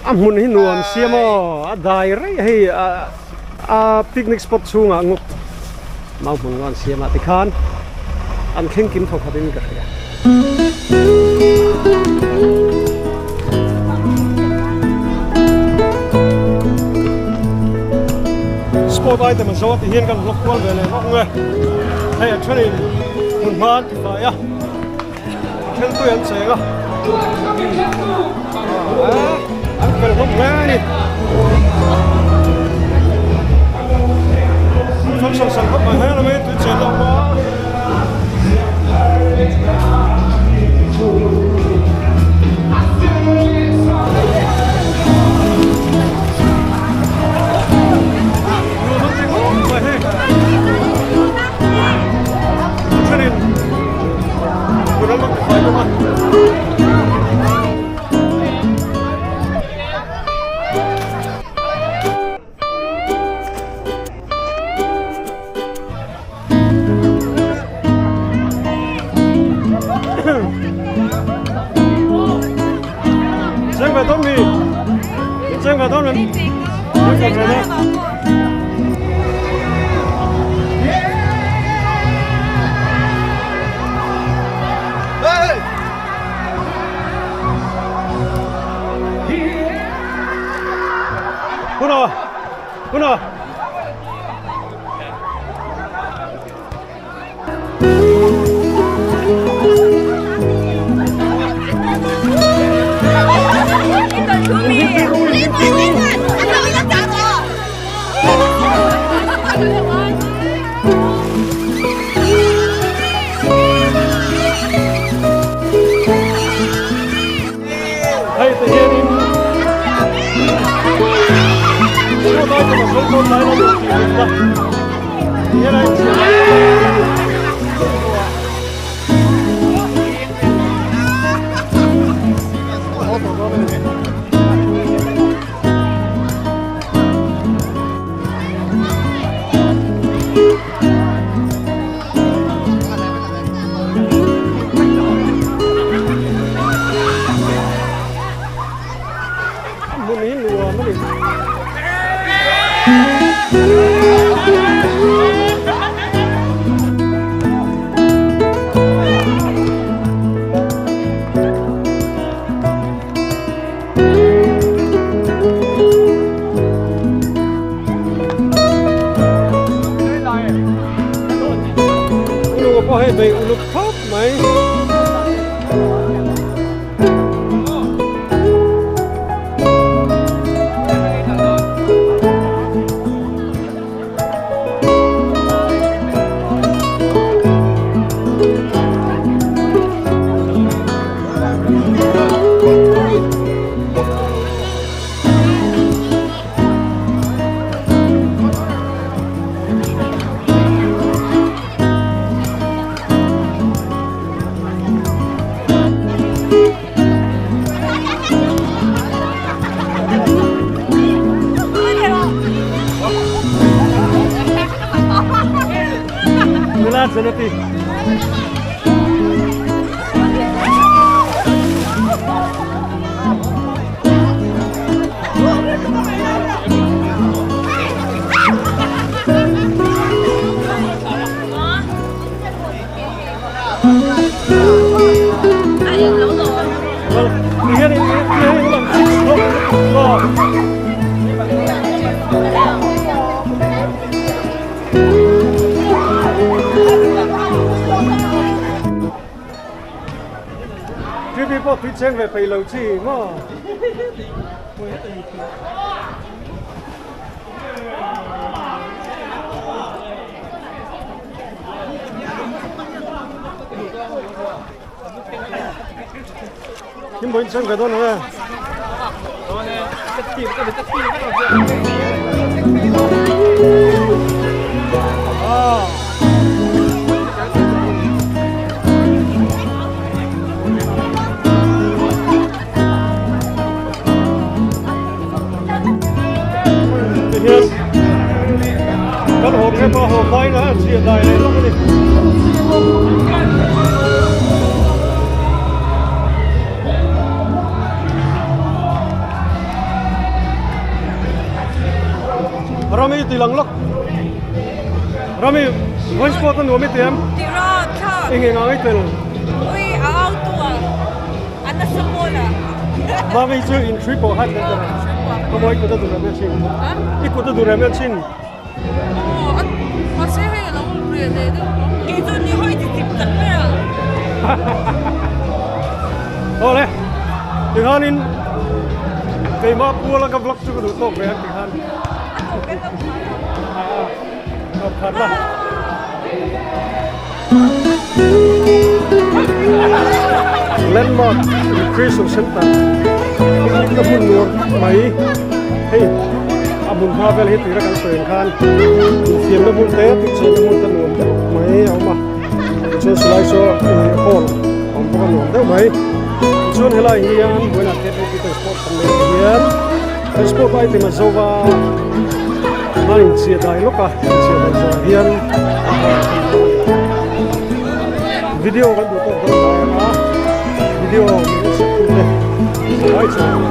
A hmun hi nuam sia maw a dai rei hei a picnic spot chhungah ngawt mau hmun an siam a tikhan an thleng kim tho khat in ka hria. Sport item an zo a ti hian kan vlog kual ve leh vak ang e. Hei a thenin hmun hma an ti fai a. Thil tui an cheng a an fel hlawm hle a ni function sang khawp mai hle mai tui chen lo pawh a. Hei ti hianin Chu lai chu a sawi dawn lai la ni tih rin la ti hian a inchhiar lai Hmun hi nuam a ni. Uluk pawh hei bei uluk khawp mai. Nula Zenati. TV pawh tui cheng ve peih lo chi maw. Kim bawin cheng ve dawn ang e. Tihian kan haw tep a haw hmain a chhiah dai leh lawk a ni. ti lang lawk. Rami, voice spot a nuam i ti em? Ti rawh, tha. Eng eng ang i tel? Ui, a au tu a. A nasa pawl a. Mami chu in three pawh hat leh tawh. Ka mawi kut a dur em chin. I kut a dur em chin. Mahse hei a lo reh leh deuh tawh. Kei chu ni hawi chi chip tak ber a. Awle, tikhanin keimah puala ka vlog chu ka duh tawk ve ang tikhan. A tawp kan lo phah lo. A a, tawp khat la. Landmark Recreation Center picnic na hmun nuam tak mai hei a hmun hma vel hi tuira kan sawi ang khan infiamna hmun te tikchhehna hmun te nuam deuh mai a awm a tichuan silai saw ih hall a awm bawk a nuam deuh mai tichuan helai hian vawiinah te picnic spot kan nei ang hian he sport item a zo va a inchhiah dai lawk a inchhiah dai zawh hian video kan duh tawk dawn lai a video min en sak tu te zalai chuan.